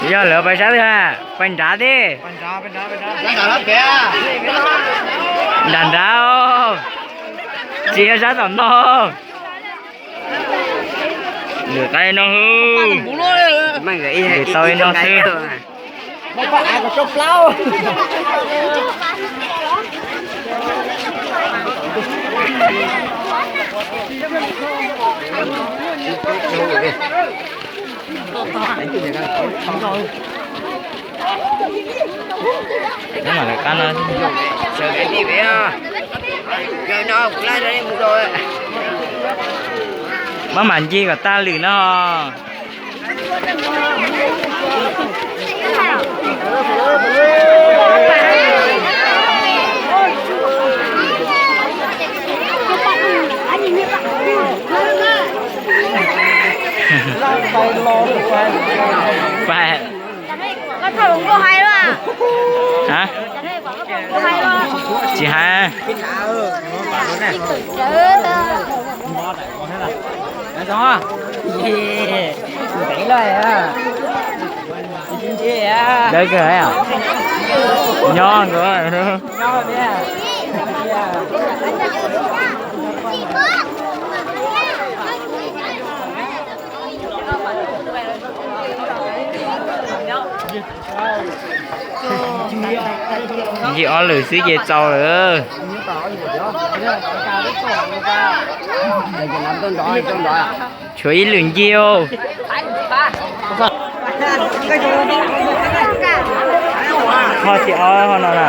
Yog lawv pais sab twg ha? Pais nrad thiab. Nram nrad, tsis yog sab tom no. Lwm qab no hwb. Lwm tau li no xwb. Pab mam ncig kom tag lwm no. Pais. Tsis hais. Dawb kawg, nyob nkawd. Ncig ob lwm xwb ces txaus lawm. Tshuav ib lwm ncig. Ho ces ob ho no na.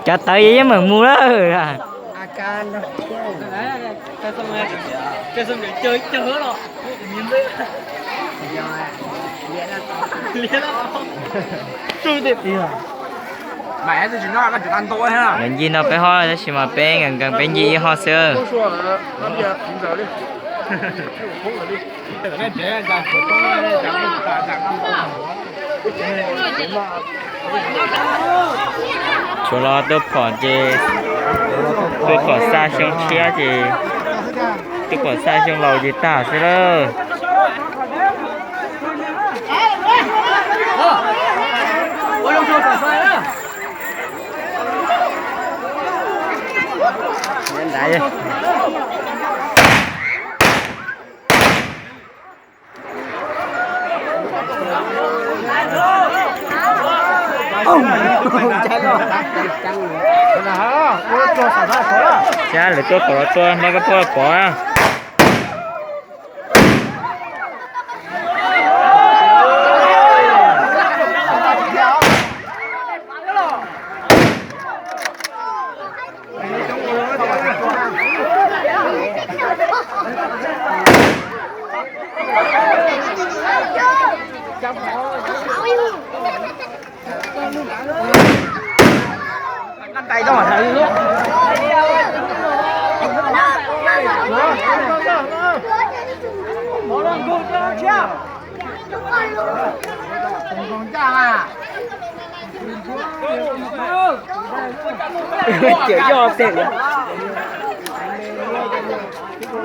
Cov tawv yeej meem mus lawm. Lawv ncig no peb ho tab sis mas peb nkees nkees peb ncig ib ho xwb. Tshuav los tuaj phom ces, tuaj phom xa xyoo tshiab ces, tuaj phom xa xyoo laus ces tag xwb lawm. Sab lawv tuaj pom los tuaj, npaj koj puab pom na.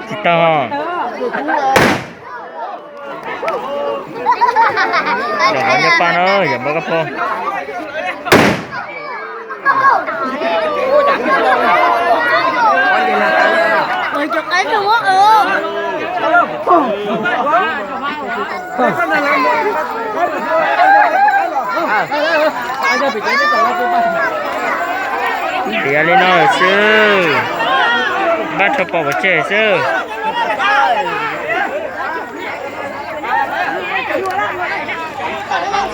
Tsis tau. Cov qhov nyob pab na, yog npaj koj puab. Tiav li no lawm xwb, npaj rho pom pov tseg xwb.